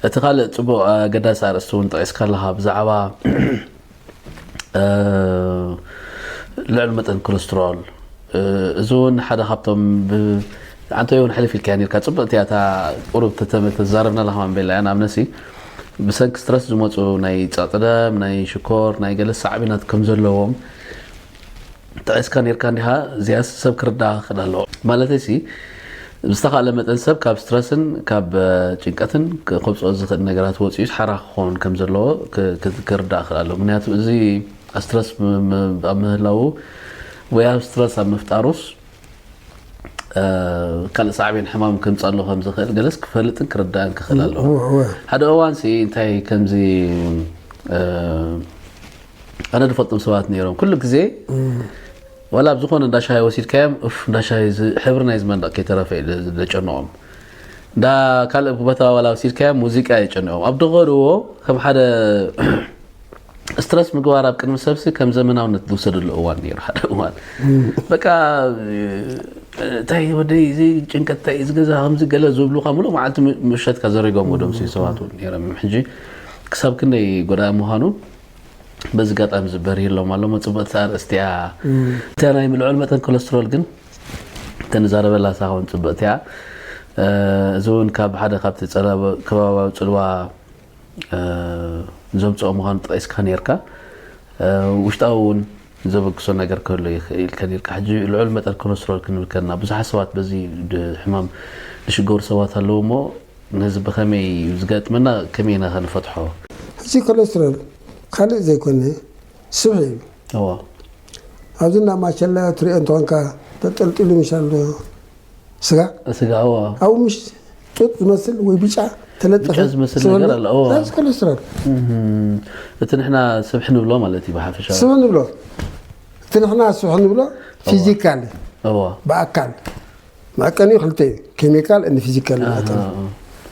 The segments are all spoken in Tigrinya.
እቲ ካልእ ጽቡቕ ኣገዳሲ ኣርእስቲ እውን ጠቒስካ ኣለኻ፣ ብዛዕባ ልዑል መጠን ኮለስትሮል። እዚ እውን ሓደ ካብቶም፣ ዓንተ እውን ሕልፍ ኢልካ ነርካ፣ ጽብቕቲ እያ እታ ቁሩብ ተዛረብና ኣለኻ ማንቤላ እያ። ንኣብነሲ ብሰንኪ ስትረስ ዝመፁ ናይ ጸቕጢ ደም፣ ናይ ሽኮር፣ ናይ ገለ ሳዕቤናት ከም ዘለዎም ጠቒስካ ነርካ እንዲኻ። እዚኣስ ሰብ ክርዳእ ክኽእል ኣለዎ። ማለተይሲ ብዝተኻእለ መጠን ሰብ ካብ ስትረስን ካብ ጭንቀትን ከውፅኦ ዝኽእል ነገራት ወፂኡ ሓራ ክኸውን ከም ዘለዎ ክርዳእ ክኽእል ኣለዎ። ምክንያቱ እዚ ስትረስ ኣብ ምህላዉ ወይ ኣብ ስትረስ ኣብ ምፍጣሩስ ካልእ ሳዕቤን ሕማም ከምፅኣሉ ከም ዝኽእል ገለስ ክፈልጥን ክርዳእን ክኽእል ኣለዎ። ሓደ እዋንሲ እንታይ ከምዚ ኣነ ዝፈልጦም ሰባት ነይሮም። ኩሉ ግዜ ዋላ ኣብ ዝኾነ እንዳ ሻሂ ወሲድካዮም፣ እፍ፣ እንዳ ሻሂ እዚ ሕብሪ ናይዚ መንደቕ ከይተረፈ እዩ ዘጨንቖም። እንዳ ካልእ ቦታ ዋላ ወሲድካዮም ሙዚቃ የጨንቖም። ኣብ ድኸድዎ ከም ሓደ ስትረስ ምግባር ኣብ ቅድሚ ሰብሲ ከም ዘመናውነት ዝውሰደሉ እዋን ነይሩ። ሓደ እዋን በቃ እንታይ ወደይ እዚ ጭንቀት፣ እንታይ እዚ ገዛ ከምዚ ገለ ዝብሉካ፣ ሙሉእ መዓልቲ ምሸትካ ዘሪጎም ወዶም ሰባት እውን ነይሮም እዮም። ሕጂ ክሳብ ክንደይ ጎዳኢ ምዃኑ በዚ ኣጋጣሚ ዝበርህ ኢሎም ኣለሞ። ጽብቕቲ ኣርእስቲ እያ። እታ ናይ ልዑል መጠን ኮለስትሮል ግን ተንዛረበላ ሳኸውን ጽብቕቲ እያ። እዚ እውን ካብ ሓደ ካብቲ ከባባዊ ጽልዋ ዘምጽኦ ምዃኑ ጠቒስካ ነርካ። ውሽጣዊ እውን ዘበግሶ ነገር ክህሉ ይኽእል ኢልካ ነርካ። ሕጂ ልዑል መጠን ኮለስትሮል ክንብል ከለና ብዙሓት ሰባት በዚ ሕማም ዝሽገሩ ሰባት ኣለዉ እሞ ነዚ ብኸመይ እዩ ዝገጥመና፣ ከመይ ኢና ከንፈትሖ? ሕጂ ኮለስትሮል ካልእ ዘይኮነ ስብሒ እዩ። እዋ። ኣብዚ እንዳ ማቸላ ትሪኦ እንተኾንካ ተጠልጢሉ ምሽ ኣሎ ስጋ። ስጋ፣ እዋ። ኣብኡ ምሽ ጡጥ ዝመስል ወይ ብጫ ተለጠፈ ብጫ ዝመስል ስጋ ነገር ኣሎ። ኣሎ፣ እዋ። ናዚ ኮለስትሮል። እህ። እቲ ንሕና ስብሒ ንብሎ ማለት እዩ ብሓፈሻ። ስብሒ ንብሎ። እቲ ንሕና ስብሒ ንብሎ እዋ። ፊዚካል። እዋ። ብኣካል። መዐቀኒኡ ክልተ እዩ፣ ኬሚካል and ፊዚካል መዐቀኒ። ኣሃ።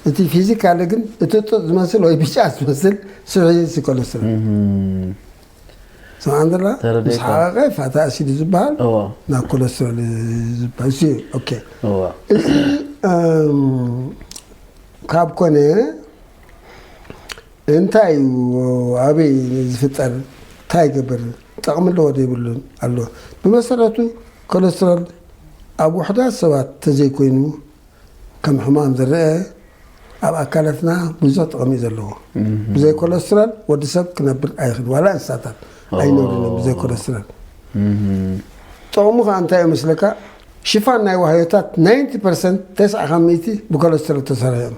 እቲ ፊዚካል ግን እቲ ጡጥ ዝመስል ወይ ብጫ ዝመስል ስብሒ እዩ ኮለስትሮል። እህ። ስምዓን ዘላ ተረዲእካ። ምስ ሓቐቐ ፋቲ ኣሲድ ዝበሃል እዋ። ናብ ኮለስትሮል ዝበሃል እሱ እዩ። ኦኬ። እዋ። እዚ፣ እም፣ ካብ ኮነ እንታይ እዩ፣ ኣበይ ዝፍጠር፣ እንታይ ይገብር፣ ጠቕሚ ኣለዎ ዶ የብሉን ኣሎ? ብመሰረቱ ኮለስትሮል ኣብ ውሑዳት ሰባት ተዘይኮይኑ ከም ሕማም ዝረአ፣ ኣብ ኣካላትና ብዙሕ ጥቕሚ እዩ ዘለዎ። እህ። ብዘይ ኮለስትሮል ወዲ ሰብ ክነብር ኣይኽእል፣ ዋላ እንስሳታት ኣይነብርን እዮም ብዘይ ኮለስትሮል። እህ። ጥቕሙ ኸዓ እንታይ እዩ መስለካ? ሽፋን ናይ ዋህዮታት ናይንቲ ፐርሰንት፣ ተስዓ ካብ ሚእቲ ብኮለስትሮል ተሰርሑ እዮም።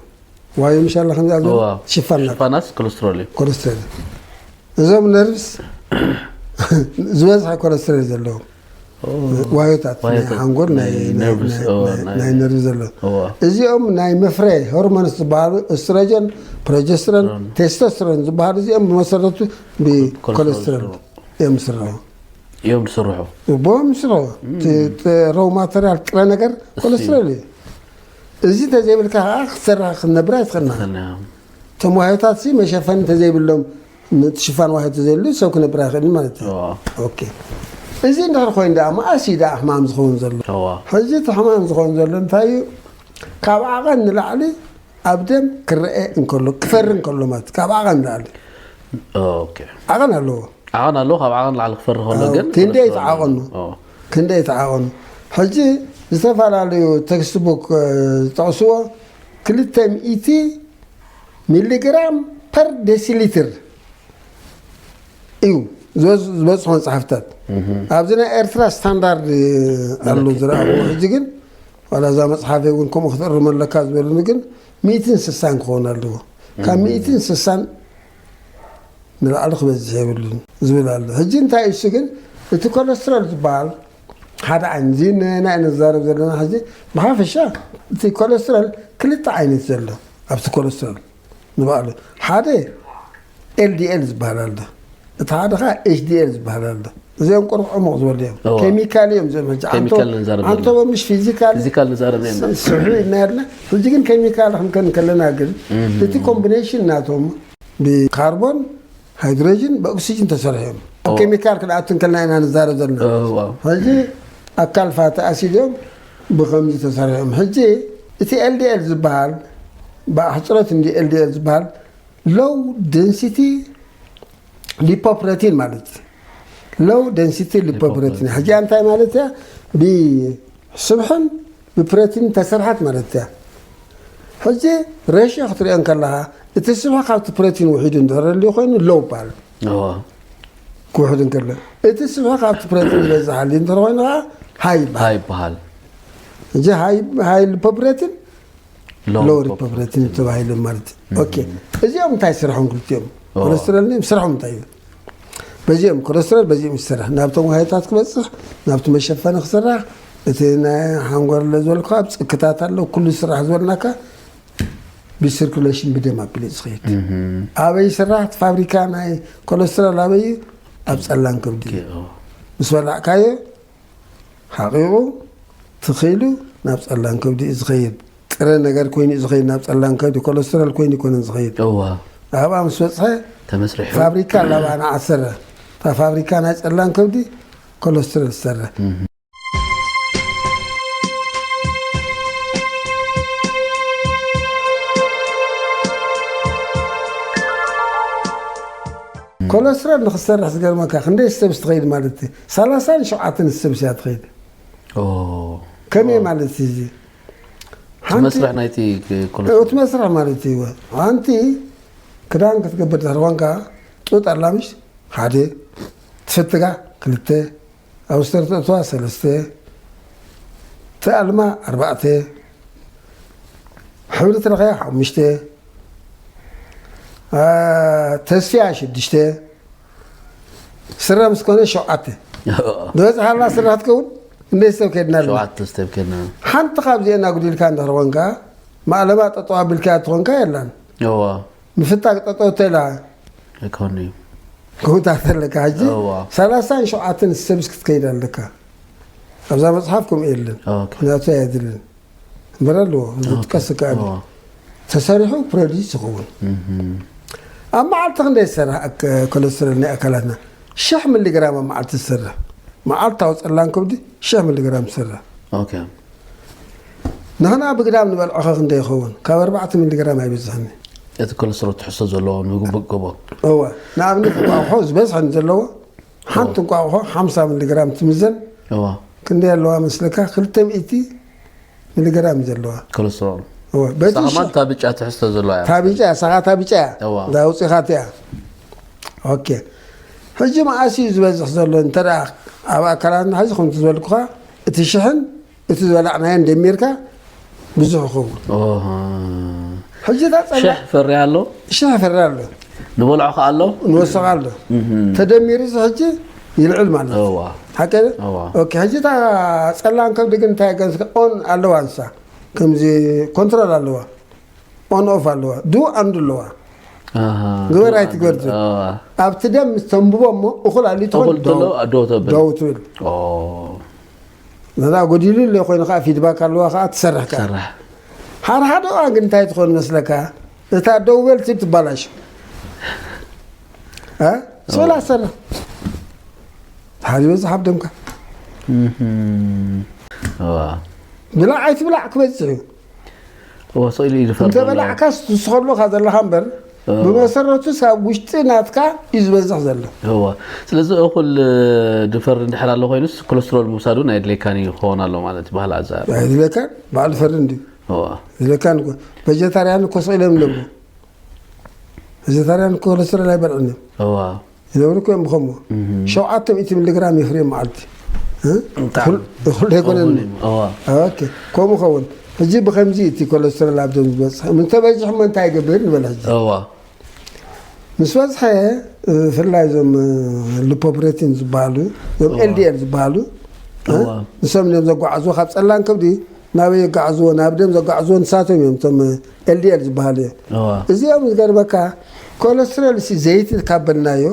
ዋህዮ ምሽ ኣላ ከምዚ ኣብ ዘሎ እዋ። ሽፋን ናት። ሽፋናስ ኮለስትሮል እዩ። ኮለስትሮል። እዞም ነርቭስ ዝበዝሐ ኮለስትሮል እዩ ዘለዎም። ኦ። ዋህዮታት ናይ ዋህዮታት ሓንጎል፣ ናይ፣ ናይ ናይ፣ ነርቭስ፣ ናይ፣ ኦ፣ ናይ፣ ናይ ናይ ነርቭ ዘሎ። እዋ። እዚኦም ናይ መፍረ ሆርሞንስ ዝበሃሉ ኦስትሮጀን፣ ፕሮጀስትሮን፣ ሮን። ቴስቶስትሮን ዝበሃሉ እዚኦም ብመሰረቱ ብኮለስትሮል ብኮለስትሮል እዮም ዝስርሑ። እዮም ዝስርሑ። ብኦም ዝስርሑ። እም። እቲ፣ እቲ ሮው ማተርያል ጥረ ነገር እሱ እዩ። ኮለስትሮል እዩ። እዚ እንተዘይብልካ ከዓ ክትሰርሕ ክትነብር ኣይትኽእልና። ትኽእልና። እቶም ዋህዮታት ሲ መሸፈኒ እንተዘይብሎም፣ እቲ ሽፋን ዋህዮ እንተዘይብሉ ሰብ ክነብር ኣይኽእልን ማለት እዩ። እዋ። ኦኬ። እዚ እንድሕር ኮይኑ ደኣ መኣስ እዩ ደኣ ሕማም ዝኸውን ዘሎ? እዋ። ሕጂ እቲ ሕማም ዝኸውን ዘሎ እንታይ እዩ? ካብ ዓቐን ንላዕሊ ኣብ ደም ክረአ እንከሎ፣ ክፈሪ እንከሎ ማለት እዩ። ካብ ዓቐን ንላዕሊ። ኦኬ። ዓቐን ኣለዎ። ዓቐን ኣለዎ፣ ካብ ዓቐን ንላዕሊ ክፈሪ ከሎ ኣዎ፣ ግን ክንደይ ኮለስትሮል ተዓቐኑ? ኣለዎ። ኣዎ። ክንደይ ተዓቐኑ? ሕጂ ዝተፈላለዩ ቴክስት ቡክ፣ እ፣ ዝጠቕስዎ ክልተ ሚእቲ ሚሊግራም ፐር ዴሲሊትር እዩ ዝበዝ-፣ ዝበጽሖ መጽሓፍታት። እህ። ኣብዚ ናይ ኤርትራ ስታንዳርድ፣ እ፣ ኣሎ ማለት እዩ። ዝረኣኽዎ። ሕጂ ግን ዋላ እዛ መጽሓፈይ እውን ከምኡ ክትእርሞ ኣለካ ዝበሉኒ ግን ሚእትን ስሳን ክኸውን ኣለዎ። ካብ እህ። ሚእትን ስሳን ንላዕሊ ክበዝሕ የብሉን ዝብል ኣሎ። ሕጂ እንታይ እሱ ግን እቲ ኮለስትሮል ዝበሃል ሓደ ዓይነት፣ እዚ ንና ንዛረብ ዘለና ሕጂ ብሓፈሻ እቲ ኮለስትሮል ክልተ ዓይነት ዘሎ ኣብቲ ኮለስትሮል ንባዕሉ። ሓደ ኤል ዲ ኤል ዝበሃል ኣሎ፣ እቲ ሓደ ኸዓ ኤች ዲ ኤል ዝበሃል ኣሎ። እዚኦም ቁሩብ ዕሙቕ ዝበሉ እዮም። እዎ። ኬሚካል እዮም እዚኦም። ሕጂ ኬሚካል ንዛረብ ዘለና። ዓንተቦ ምሽ ፊዚካል ፊዚካል ንዛረብ ዘለና። ስ-፣ ስብሒ ኢልና ያለና። ሕጂ ግን ኬሚካል ክንከን ከለና ግን እህ። እቲ ኮምቢኔሽን ናቶም ብካርቦን፣ ሃይድሮጅን፣ ብኦክሲጅን ተሰርሑ እዮም። ኣብ ኦ። ኬሚካል ክንኣቱ እንከለና ኢና ንዛረብ ዘለና። ኦ፣ ዋው። ሕጂ ኣካል ፋቲ ኣሲድ እዮም ብኸምዚ ተሰርሑ እዮም። ሕጂ እቲ ኤል ዲ ኤል ዝበሃል ብኣሕፅሮት እንዲ ኤልዲኤል ዝበሃል low density lipoprotein ማለት እዩ። Low density lipoprotein ሕጂ እንታይ ማለት እያ? ብስብሕን ብፕሮቲን ተሰርሐት ማለት እያ። ሕጂ ሬሽዮ ክትሪኦ እንከለኻ እቲ ስብሒ ካብቲ ፕሮቲን ውሒዱ እንድሕር ኣልዩ ኮይኑ ሎው ይበሃል። ክውሕድ እንከሎ እቲ ስብሒ ካብቲ ፕሮቲን ዝበዝሕ ኣልዩ እንድሕር ኮይኑ ከዓ ሃይ ይበሃል። ይበሃል። ሕጂ ሃይ ሃይ ሊፖፕሮቲን ሎው ሎው ሊፖፕሮቲን ተባሂሎም ማለት እዩ። ኦኬ፣ እዚኦም እንታይ ስርሖም ክልቲኦም? ኮለስትሮል ኒም ስርሖም እንታይ እዩ? በዚኦም ኮለስትሮል በዚኦም ይሰርሕ፣ ናብቶም ዋህዮታት ክበፅሕ፣ ናብቲ መሸፈኒ ክስራሕ፣ እቲ ናይ ሓንጎል ዝበልኩ ኣብ ፅክታት ኣሎ ኩሉ ስራሕ ዝበልናካ ብሲርኩሌሽን ብደም ኣቢሉ እዩ ዝኸይድ። ኣበይ ይስራሕ? እቲ ፋብሪካ ናይ ኮለስትሮል ኣበይ እዩ? ኣብ ፀላም ከብዲ እዩ። ምስ በላዕካዮ ሓቂቑ ትኺሉ ናብ ጸላም ከብዲ እዩ ዝኸይድ። ጥረ ነገር ኮይኑ እዩ ዝኸይድ ናብ ጸላም ከብዲ፣ ኮለስትሮል ኮይኑ ይኮነን ዝኸይድ። እዋ ኣብኣ ምስ በጽሐ ተመስሪሑ ፋብሪካ ኣላ ብኣ ንዓ ትሰርሕ። እታ ፋብሪካ ናይ ጸላም ከብዲ ኮለስትሮል ትሰርሕ። ኮለስትሮል ንክሰርሕ ዝገርመካ ክንደይ ስተብስ ትኸይድ ማለት እዩ። ሰላሳን ሸውዓተን ስተብስ እያ ትኸይድ። ኦ ከመይ ማለት እዩ እዚ? ሓንቲ መስርሕ ናይቲ ኮለስትሮል እቲ መስርሕ ማለት እዩ። ሓንቲ ክዳን ክትገብር ድሕሪ ኮንካ ጡጥ ኣላ ምሽ ሓደ ትፍትጋ ክልተ ኣብ ስተር ተእትዋ ሰለስተ ተኣልማ ኣርባዕተ ሕብሪ ትለኸያ ሓሙሽተ አ፣ ተስፊያ ሽዱሽተ ስረ ምስ ኮነ ሸውዓተ ዝበፅሓላ ስረ ክትከውን እንደ ሰብ ከድና ኣለና። ሸውዓተ ስተብ ከድና ሓንቲ ካብዚአን ኣጉዲልካ እንድሕር ኮንካ ማእለማ ጠጠው ኣቢልካ ትኾንካ የላን። እዋ ምፍታግ ጠጠው ተላ ኣይኮን እዩ ክውታ ተለካ ሕጂ እዋ። ሰላሳን ሸውዓተን ስተብስ ክትከይድ ኣለካ። ኣብዛ መፅሓፍ ከምኡ የለን። ኦኬ ምክንያቱ ኣየድልን እምበር ኣለዎ ዝጥቀስ ይከኣል እዩ። እዋ ተሰሪሑ ፕሮዲስ ይኸውን። ኣብ መዓልቲ ክንደይ ዝሰርሕ ኮለስትሮል ናይ ኣካላትና ሽሕ ሚሊግራም ኣብ መዓልቲ ዝሰርሕ መዓልታዊ ፀላም ከብዲ ሽሕ ሚሊግራም ዝሰርሕ ኦኬ ንሕና ብግዳም ንበልዖኸ ክንደይ ይኸውን? ካብ ኣርባዕተ ሚሊግራም ኣይበዝሕኒ። እቲ ኮለስትሮል ትሕዝቶ ዘለዎ ምግቢ ገቦ እወ ንኣብነት እንቋቑሖ ዝበዝሐኒ ዘለዎ ሓንቲ እንቋቑሖ ሓምሳ ሚሊግራም ትምዘን እዋ ክንደይ ኣለዋ መስለካ? ክልተ ሚእቲ ሚሊግራም እዩ ዘለዋ። ኮለስትሮል እወ በቲ ሳኸማን ሽ- ታብጫ ትሕዝቶ ዘለዋ እያ ታብጫ እያ ሳኻ ታብጫ እያ እዋ ዳውፂኻት እያ። ኦኬ ሕጂ መኣስ እዩ ዝበዝሕ ዘሎ እንተ ደኣ ኣብ ኣካላትና ሕዚ ከምቲ ዝበልኩኻ እቲ ሽሕን እቲ ዝበላዕናዮን ደሚርካ ብዙሕ ይኸውን። ኦሃ ሕጂ እታ ጸላ ሽሕ ፈሪ ኣሎ ሽሕ ፈሪ ኣሎ ንበልዖ ከ ኣሎ ንወስኻ ኣሎ ተደሚሩ እዚ ሕጂ ይልዕል ማለት እዩ። እዋ ሓቂ እዋ ኦኬ ሕጂ እታ ጸላም ከብዲ ግን እንታይ ገንስ ኦን ኣለዋ ንሳ ከምዚ ኮንትሮል ኣለዋ ኦን ኦፍ ኣለዋ ዱ ኣንዱ ኣለዋ ኣሃ ግበር ኣይትግበር ትብል። እዋ ኣብቲ ደም ምስ ተንብቦ እሞ እኹል ኣሊትኾን እኹል ተሎ ኣዶ ተብል ደው ትብል ኦ ነዛ ጎዲሉ ኣሎ ኮይኑ ከዓ ፊድባክ ኣለዋ ከዓ ትሰርሕ ከዓ ሰራሕ ሓደ ሓደ እዋን ግን እንታይ ትኾን መስለካ እታ ደው በል ትብል ትባላሽ እ? ስብላ ትሰርሕ ሓደ ይበዝሕ ኣብ ደምካ እዋ ብላዕ ኣይትብላዕ ክበዝሕ እዩ እዋ ስኢሉ እዩ ዝፈርድ እንተ በላዕካስ ትስኸሉኻ ዘለኻ እምበር ብመሰረቱ ሳብ ውሽጢ ናትካ እዩ ዝበዝሕ ዘሎ እዋ ስለዚ እኹል ድፈር እንድሕር ኣሎ ኮይኑስ ኮለስትሮል ምውሳድ እውን ኣየድልየካን እዩ ክኸውን ኣሎ ማለት እዩ ባህል ኣዛር ኣይድለካን በዓል ፈሪ እንዲ እዋ ድለካን ቨጀታርያን እኮ ስቕ ኢሎም ይነብሩ ቨጀታርያን እኮ ኮለስትሮል ኣይበልዕን እዮም እዋ ይነብሩ እኮ እዮም ብኸምኡ ሸውዓተ ሚእቲ ሚሊግራም የፍርዮም መዓልቲ እ? ብጣዕሚ። እኹል- እኹል ኣይኮነን እዋ ኦኬ ከምኡ ኸውን ሕጂ ብከምዚ እቲ ኮለስትሮል ኣብ ደም ዝበፅሕ እንተበዚሑ እሞ እንታይ ይገብር ንበል ሕጂ እዋ ምስ በዝሐ ብፍላይ እዞም ሊፖፕሮቲን ዝበሃሉ እዞም ኤልዲኤል ዝበሃሉ እዋ ንሶም እዮም ዘጓዓዝዎ ካብ ፀላም ከብዲ ናበይ የጓዓዝዎ ናብ ደም ዘጓዓዝዎ ንሳቶም እዮም እቶም ኤልዲኤል ዝበሃሉ እዮም እዋ እዚኦም ዝገርመካ ኮለስትሮል ሲ ዘይቲ ካብ በልናዮ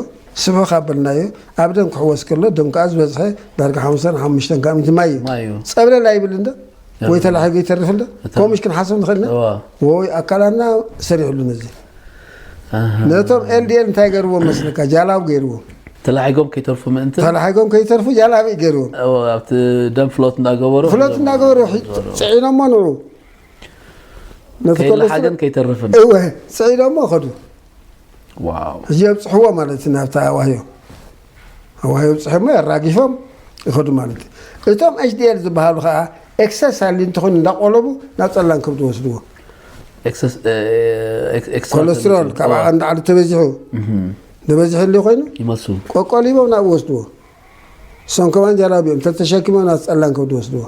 ስብሒ ካብ በልናዮ ኣብ ደም ክሕወስ ከሎ ደም ከዓ ዝበዝሐ ዳርጋ ሓሙሽተን ሓሙሽተን ካብ ሚእቲ ማይ እዩ ማይ እዩ ፀብለል ኣይብል እንዶ ወይ ተላሒጉ ይተርፍ እንዶ እታ- ከምኡሽ ክንሓስብ ንኽእል ኢና እዋ ወይ ኣካላትና ሰሪሕሉ ነዚ ኣሃ ነቶም ኤልዲኤል እንታይ ገይርዎም መስለካ ጃላቡ ገይርዎም ተላሒጎም ከይተርፉ ምእንቲ ተላሒጎም ከይተርፉ ጃላቡ ገይርዎም እዋ ኣብቲ ደም ፍሎት እንዳገበሩ ፍሎት እንዳገበሩ ሕጂ ፅዒኖሞ ንዑ ነቲ ከይለሓገን ከይተርፍን። እወ፣ ጽዒዶሞ ኸዱ። ሕጂ የብጽሕዎ ማለት እዩ ናብታ ኣዋህዮ። ኣዋህዮ የብጽሕሞ የራጊፎም ይኸዱ ማለት እዩ። እቶም ኤች ዲ ኤል ዝበሃሉ ኸዓ ኤክሰስ ኣልዩ እንተኾይኑ እንዳቆለቡ ናብ ጸላም ከብዲ ወስድዎ። ኮለስትሮል ካብ ዓቐን ንላዕሊ ተበዚሑ፣ ተበዚሑ እንዲ ኮይኑ ይመሱ። ቆቆሊቦም ናብኡ ወስድዎ። እሶም ከማን ጃላቢኦም ተተሸኪሞም ናብ ጸላም ከብዲ ወስድዎ።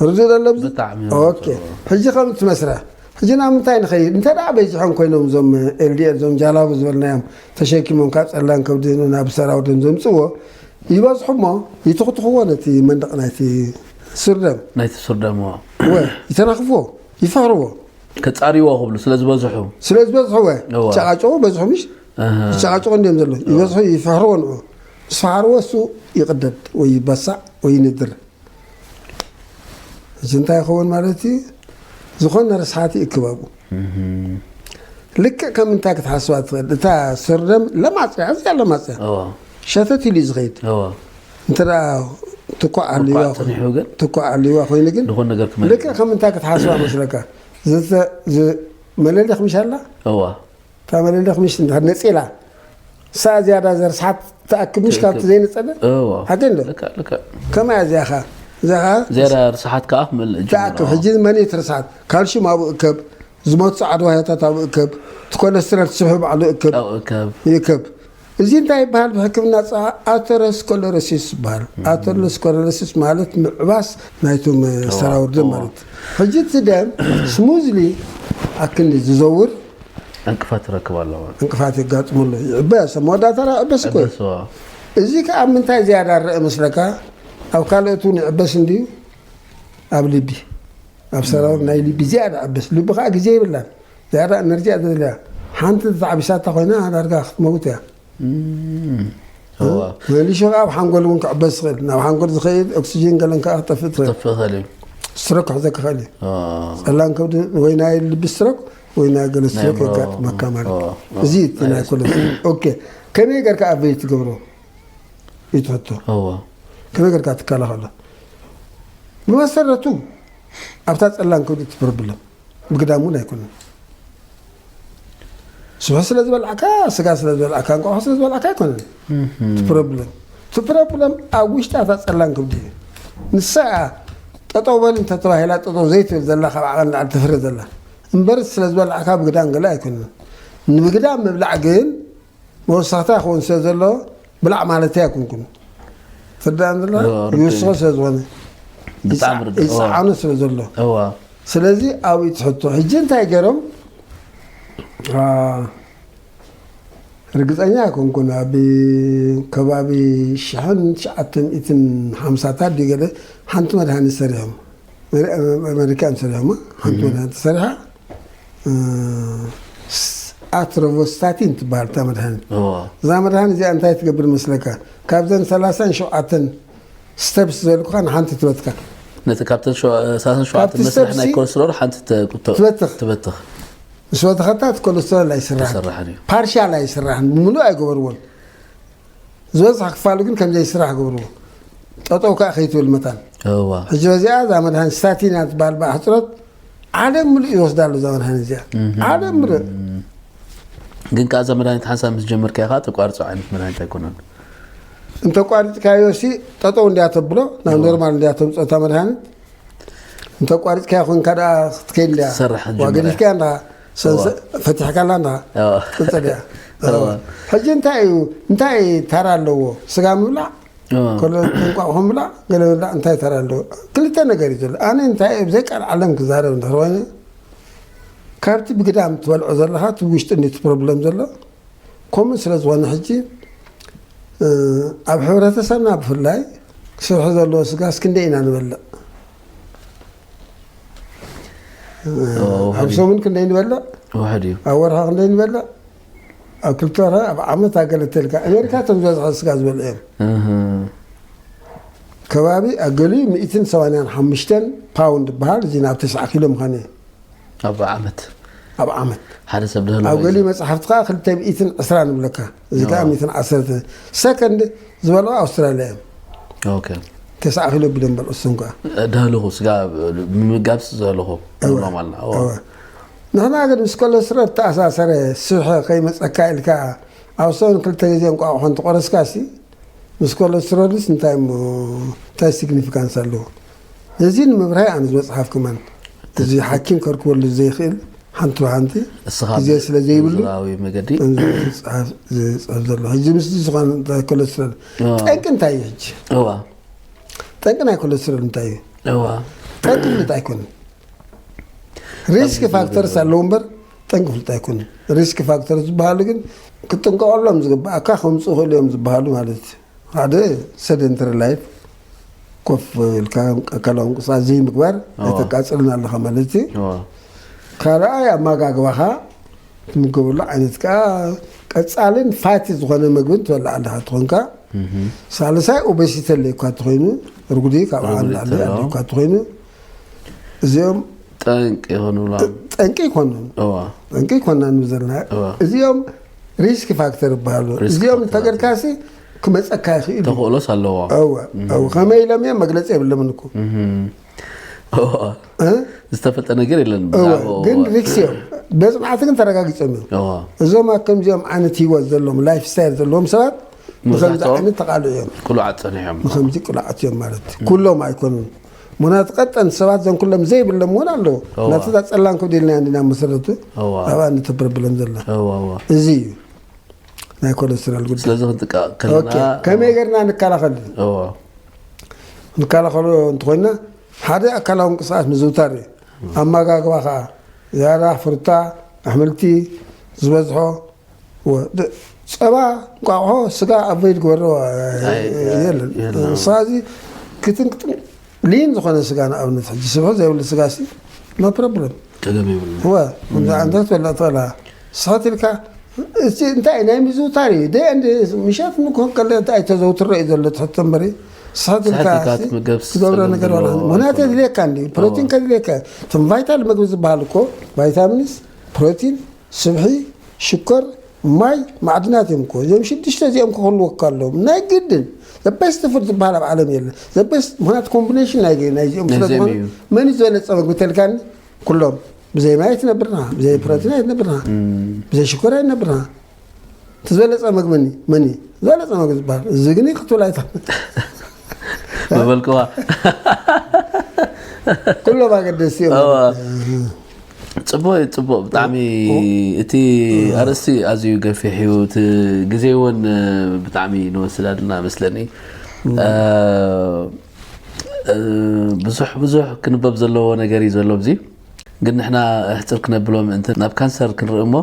ርዱእ ዘሎ ኣብዚ? ብጣዕሚ ኦኬ። ሕጂ ከም እቲ መስርሕ፣ ሕጂ ናብ ምንታይ ንኸይድ? እንተ ደኣ በዚሖም ኮይኖም እዞም ኤል ዲ ኤል፣ እዞም ጃላቡ ዝበልናዮም ተሸኪሞም ካብ ጸላም ከብዲ ናብ ሰራውርድን ዘምጽዎ፣ ይበዝሑ እሞ ይትኽትኽዎ ነቲ መንደቕ ናይቲ ሱርደም። ናይቲ ሱርደም፣ እዎ። እወ፣ ይተናኽፍዎ፣ ይፈኽርዎ። ከጻርይዎ ክብሉ ስለ ዝበዝሑ። ስለ ዝበዝሑ፣ እወ። እወ። ይጨቃጨቁ፣ በዝሑ ምሽ? ኣሃ። ይጨቃጨቁ እንዲዮም ዘለዉ። እወ። ይበዝሑ፣ ይፈኽርዎ ንዑ። ምስ ፈሓርዎ እሱ ይቕደድ ወይ ይበሳዕ ወይ ይንድር። እዚ እንታይ ይኸውን ማለት እዩ? ዝኾነ ርስሓት ይእክብ ኣብኡ። እህ። ልክዕ ከም እንታይ ክትሓስባ ትኽእል? እታ ሱርደም ለማጽያ፣ ኣዝያ ለማጽያ። እዋ። ሸተት ኢሉ እዩ ዝኸይድ። እዋ። እንተ ደኣ ትኳዕ ኣልዋ ትኳዕ ኮይኑ፣ ጸኒሑ ግን ትኳዕ ኣልዋ ኮይኑ ግን ዝኾነ ነገር ክመልእ። ልክዕ ከም እንታይ ክትሓስባ መስለካ? ዝተ-፣ ዝ-፣ መለሊኽ ምሽ ኣላ? እዋ። እታ መለሊኽ ምሽ እንድሕር ነጺላ፣ እሳ ዝያዳ ዘርስሓት ትኣክብ ምሽ ካብቲ ትእክብ። ዘይነጸለ? እዋ። ሓቂ እንዶ? ልክዕ፣ ልክዕ። ከመይ እያ እዚኣ ኸ? እዚኣ ኸ? ዝያዳ ርስሓት ከኣ ክመልእ ትኣክብ። ጅምራ። ሕጂ መን እዩ እቲ ርስሓት? ካልሽም ኣብኡ እከብ፣ ዝሞቱ ጸዓዱ ዋህዮታት ኣብኡ እከብ፣ እቲ ኮለስትሮል እቲ ስብሒ ባዕሉ እከብ። ኣብኡ እከብ። ይእከብ። እዚ እንታይ ይበሃል ብሕክምና ጸ-፣ ኣተሮስኮለሮሲስ ይበሃል። እም። ኣተሮስኮለሮሲስ ማለት ምዕባስ ናይቶም እዋ፣ ሰራውር ደም እዋ። ማለት እዩ። ሕጂ እቲ ደም ስሙዝሊ ኣክንዲ ዝዘውር ዕንቅፋት ይረክብ ኣሎ ማለት። ዕንቅፋት የጋጥመሉ። ይዕበስ፣ ኣብ መወዳእታ ይዕበስ እኮ እዩ። ይዕበስ፣ እዋ። እዚ ከኣ ኣብ ምንታይ ዝያዳ ይረአ መስለካ? ኣብ ካልኦት እውን ይዕበስ እንድዩ? ኣብ ልቢ። ኣብ ሰራውር ናይ ልቢ ዝያዳ ይዕበስ። ልቢ ከኣ ግዜ የብላን። ዝያዳ ኤነርጂ እያ ዘድልያ። ሓንቲ ተዓቢሳታ ኮይና ዳርጋ ክትመውት እያ። እም፣ እዋ። መሊሹ ከኣ ኣብ ሓንጎል እውን ክዕበስ ይኽእል። ናብ ሓንጎል ዝኸይድ ኦክሲጅን ገለን ከኣ ክጠፍእ ትኽእል። ክጠፍእ ይኽእል እዩ። ስትሮክ ክሕዘካ ይኽእል እዩ። ኣዎ። ጸላም ከብዲ ወይ ናይ ልቢ ስትሮክ ወይ ናይ ገለ ናይ ስትሮክ ኣእምሮ፣ የጋጥመካ ማለት እዩ። ኣዎ፣ ኣዎ። እዚ እቲ ናይ ኣይ፣ ኮለስትሮል። ኦኬ። ከመይ ጌርካ ኣቨይድ ትገብሮ? እዩ እቲ ሕቶ። ኣዎ። ከመይ ጌርካ ትከላኸሎ? ብመሰረቱ ኣብታ ጸላም ከብዲ እቲ ፕሮብለም። ብግዳም እውን ኣይኮነን። ስብሒ ስለ ዝበልዓካ፣ ስጋ ስለ ዝበልዓካ፣ እንቋቑሖ ስለ ዝበልዓካ ኣይኮነን። እህ። እቲ ፕሮብለም። እቲ ፕሮብለም ኣብ ውሽጢ እታ ጸላም ከብዲ እዩ። ንሳ እያ ጠጠው በል እንተተባሂላ ጠጠው ዘይትብል ዘላ፣ ካብ ዓቐን ንላዕሊ ተፍሪ ዘላ። እምበር ስለ ዝበልዓካ ብግዳም ገለ ኣይኮነን። ንምግዳም ምብላዕ ግን መወሰኽታ ይኸውን ስለ ዘሎ፣ ብላዕ ማለተይ ኣይኮንኩን። ትርዳእኒ ዘሎ? እዎ፣ ርዱእ ይውስኾ እዩ። ስለ ዝኾነ። ብጣዕሚ ይጸ-፣ ርዱእ። እዎ። ይጸዓኖ ስለ ዘሎ። እዎ። ስለዚ ኣብኡ ትሕቶ። ሕጂ እንታይ ገይሮም? ኣ፣ ርግጸኛ ኣይኮንኩን። ኣብ ከባቢ ሽሕን ትሽዓተ ሚእትን ሓምሳታት ድዩ ገለ ሓንቲ መድሃኒት ሰሪሖም። ኣመሪካ እዮም ሰሪሖማ። ሓንቲ እህ። መድሃኒት ተሰሪሓ፣ እ፣ ስ-፣ ኣትሮቮስታቲን ትበሃል እታ መድሃኒት። እዋ። እዛ መድሃኒት እዚኣ እንታይ ትገብር መስለካ? ካብዘን ሰላሳን ሸውዓተን ስተፕስ ዝበልኩኻ ንሓንቲ ትበትካ። ነቲ ካብተን ሸው-፣ ሰላሳን ሸውዓተን ካብቲ መስርሕ ናይ ስተፕሲ ኮለስትሮል ሓንቲ ተ-፣ ቁቶ-፣ ትበትኽ። ትበትኽ። ምስ በተኸታ እቲ ኮለስትሮል ኣይስራሕን። ኣይስራሕን እዩ። ፓርሻል ኣይስራሕን። ብምሉእ ኣይገበርዎን። ዝበዝሕ ክፋሉ ግን ከም ዘይስራሕ ገብርዎ። ጠጠው ከኣ ከይትብል መታን። እዋ። ሕጂ በዚኣ እዛ መድሃኒት ስታቲና ትበሃል ብኣሕጽሮት ዓለም ምሉእ ይወስዳ ኣሎ እዛ መድሃኒት እዚኣ። እህ። ዓለም ምሉእ። ግን ከኣ እዛ መድሃኒት ሓንሳብ ምስ ጀመርካያ ከኣ ተቋርጾ ዓይነት መድሃኒት ኣይኮነን። እንተ ቋሪጽካዮ ሲ ጠጠው እንድያ ተብሎ፣ ናብ እዋ። ኖርማል እንድያ ተምጽኦ እታ መድሃኒት። እንተ ቋሪጽካያ ኮንካ ደኣ ክትከይድ እያ። ትሰርሕ ዋ፣ ጅምራ። ገዲፍካያ እንዳ ሰንሰ-፣ እዋ። ፈቲሕካላ እንዳ እዋ። ትቅጽል እያ። እዋ። ሕጂ እንታይ እዩ፣ እንታይ ተራ ኣለዎ? ስጋ ምብላዕ፣ እዋ። ኮሎ እንቋቑሖ ምብላዕ፣ ገለ ምብላዕ እንታይ ተራ ኣለዎ? ክልተ ነገር እዩ ዘሎ። ኣነ እንታይ ኣብ ዘይቃል ዓለም ክዛረብ እንድሕር ኮይነ፣ ካብቲ ብግዳም ትበልዖ ዘለኻ፣ እቲ ውሽጢ እንዲ እቲ ፕሮብለም ዘሎ፣ ከምኡ ስለ ዝኾነ ሕጂ፣ እ፣ ኣብ ሕብረተሰብና ብፍላይ ስብሒ ዘለዎ ስጋስ ክንደይ ኢና ንበልዕ? እ፣ እዎ፣ ውሑድ ኣብ እዩ። ሰሙን ክንደይ ንበልዕ? ውሑድ እዩ። ኣብ ወርሒ ክንደይ ንበልዕ? ኣብ ክልተ ወርሒ፣ ኣብ ዓመት ኣገለ ተልካ። ኣሜሪካ እቶም ዝበዝሐ ስጋ ዝበልዑ እዮም። እህ። ከባቢ ኣገሊኡ ሚእትን ሰማንያን ሓሙሽተን ፓውንድ ይበሃል፣ እዚ ናብ ተስዓ ኪሎ ምዃኑ እዩ። ኣብ ዓመት። ኣብ ዓመት። ሓደ ሰብ ደህሎ ኣብ ገሊኡ መጽሓፍቲ ከኣ ክልተ ሚእትን ዕስራ ንብለካ። እዚ ከኣ እዎ። ሚእትን ዓሰርተ። ሰከንድ ዝበልዑ ኣውስትራልያ እዮም። ኦኬ። ተስዓ ኪሎ ቢሎም በል እሱን ከኣ። ደህልኹ ስጋ ብምምጋብ ዝደህልኹ እወ፣ ኖርማል። እወ። እወ። ንሕና ግን ምስ ኮለስትሮል ተኣሳሰረ ስብሒ ከይመፀካ ኢልካ ኣብ ሰሙን ክልተ ግዜ እንቋቑሖ እንትቆረስካ ሲ ምስ ኮለስትሮልስ እንታይ እሞ እንታይ ሲግኒፊካንስ ኣለዎ? ነዚ ንምብራህ ኣነ ዝመፅሓፍ ከማን እዚ ሓኪም ከርክበሉ ዘይኽእል ሓንቲ ብሓንቲ እስኻ ግዜ ስለ ዘይብሉ ብዝራዊ መገዲ ዝፅሓፍ ዝፅሕፍ ዘሎ ሕጂ ምስ ዝኾነ እንታይ ኮለስትሮል እወ። ጠንቂ እንታይ እዩ ሕጂ? እዋ ጠንቂ ናይ ኮለስትሮል እንታይ እዩ? እዋ ጠንቂ ፍልጥ ኣይኮነን። ሪስክ ፋክተርስ ኣለዉ እምበር ጠንቂ ፍልጥ ኣይኮነን። ሪስክ ፋክተርስ ዝበሃሉ ግን ክትጥንቀቐሎም ዝግባኣካ ከምፅኡ ክእሉ እዮም ዝበሃሉ ማለት እዩ። ሓደ ሰደንተሪ ላይፍ ኮፍ ኢልካ ኣካላዊ ምንቅስቃስ ዘይምግባር ኣዎ። ኣይተቃፅልን ኣለኻ ማለት እዩ። እዋ ካልኣይ ኣመጋግባኻ ትምገበሉ ዓይነት ከዓ ቀፃልን ፋቲ ዝኾነ ምግብን ትበልዕ ኣለኻ ትኾንካ። ሳልሳይ ኦቤሲቲ ኣለካ ትኾይኑ ርጉዲ ካብ ርጉዲ ዓንዳሊ ተሎ። ኣለካ ትኾይኑ እዚኦም ጠንቂ ይኾኑላ ጠንቂ ይኮኑን እዋ ጠንቂ ይኮና ንብል ዘለና እዋ። እዚኦም ሪስክ ፋክተር ይበሃሉ። ሪስክ እዚኦም ፋክተር። እንተገርካሲ ክመፀካ ይኽእል እዩ። ተኽእሎስ ኣለዎ እወ እወ ከመይ ኢሎም እዮም መግለፂ የብለምን እኮ እዋ እ? ዝተፈልጠ ነገር የለን እወ ብዛዕባ ግን እዋ። ሪክስ እዮም። በፅናዕቲ ግን ተረጋጊፆም እዮም። እዋ እዞም ኣብ ከምዚኦም ዓይነት ህይወት ዘለዎም ላይፍ ስታይል ዘለዎም ሰባት ብከምዚ መብዛሕትኦም ዓይነት ተቃልዑ እዮም። ቅሉዓት ፀኒሖም ብከምዚ ቅሉዓት እዮም ማለት ኩሎም ኣይኮኑን። ምክንያቱ ቀጠን ሰባት ዘን ኩሎም ዘይብሎም እውን ኣለዉ። እዋ። ናቲ እዛ ፀላም ክብዲ ኢልና እንዲና መሰረቱ እዋ ኣብኣ እንተብረብሎም ዘላ እዋ እዋ እዚ እዩ ናይ ኮለስትሮል ጉዳይ። ስለዚ ክንጥቃ ኦኬ፣ ከለና ከመይ ገርና ንከላኸል? እዋ ንከላኸሎ እንተኮይና ሓደ ኣካላዊ ምንቅስቃስ ምዝውታር እዩ። ኣመጋግባ ከዓ ዝያዳ ፍሩታ ኣሕምልቲ ዝበዝሖ ወ- ድ- ፀባ እንቋቑሖ ስጋ ኣቮይድ ግበሮ። ኣይ፣ የለን የለን። ሳዚ ክትንክጥን ሊን ዝኾነ ስጋ ንኣብነት ሕጂ ስብሒ ዘይብሉ ስጋ ሲ ኖ ፕሮብለም ጸገም የብሉ እወ ከምዚ ኣንተ ትበልዕ ትኽእላ ስኸት ኢልካ እቲ እንታይ ናይ ምዝውታር እዩ ደ እንዲ ምሸት ንክኾን ከለ እንታይ ተዘውትሮ እዩ ዘሎ ትሕቶ እምበሪ ስኸት ኢልካ ስኸት ኢልካ እስቲ ትምገብ ትገብሮ ጸገም ነገር ዘለዎ ወላ ምክንያቱ ኣይኮነን። የድልየካ እንዲ ፕሮቲን ከድልየካ እቶም ቫይታል ምግቢ ዝበሃል እኮ ቫይታሚንስ ፕሮቲን ስብሒ ሽኮር ማይ ማዕድናት እዮም እኮ እዞም ሽዱሽተ እዚኦም ክህልወካ ኣለዎም ናይ ግድን ዘበስት ፉድ ዝበሃል ኣብ ዓለም የለን ዘበስት ምክንያቱ ኮምቢኔሽን ናይ ናይዚኦም ስለ ናይዚኦም ዝኾነ እዩ። መን እዩ ዝበለፀ ምግቢ ተልካኒ ኩሎም ብዘይ ማይ ኣይትነብርና ብዘይ ፕሮቲን ኣይትነብርና ብዘይ ሽኮር ኣይትነብርና እቲ ዝበለፀ ምግቢ ኒ መን እዩ ዝበለፀ ምግቢ ዝበሃል እዚ ግን ክትብል ኣይታ መበልክዋ ኩሎም ኣገደስቲ እዮም እዋ። ጽቡቅ እዩ ጽቡቅ ብጣዕሚ እቲ ኣርእስቲ ኣዝዩ ገፊሕ እዩ እቲ ግዜ እውን ብጣዕሚ ንወስድ ኣለና መስለኒ እ፣ እ፣ ብዙሕ ብዙሕ ክንበብ ዘለዎ ነገር እዩ ዘሎ ኣብዚ ግን ንሕና ሕፅር ክነብሎ ምእንቲ ናብ ካንሰር ክንርኢ እሞ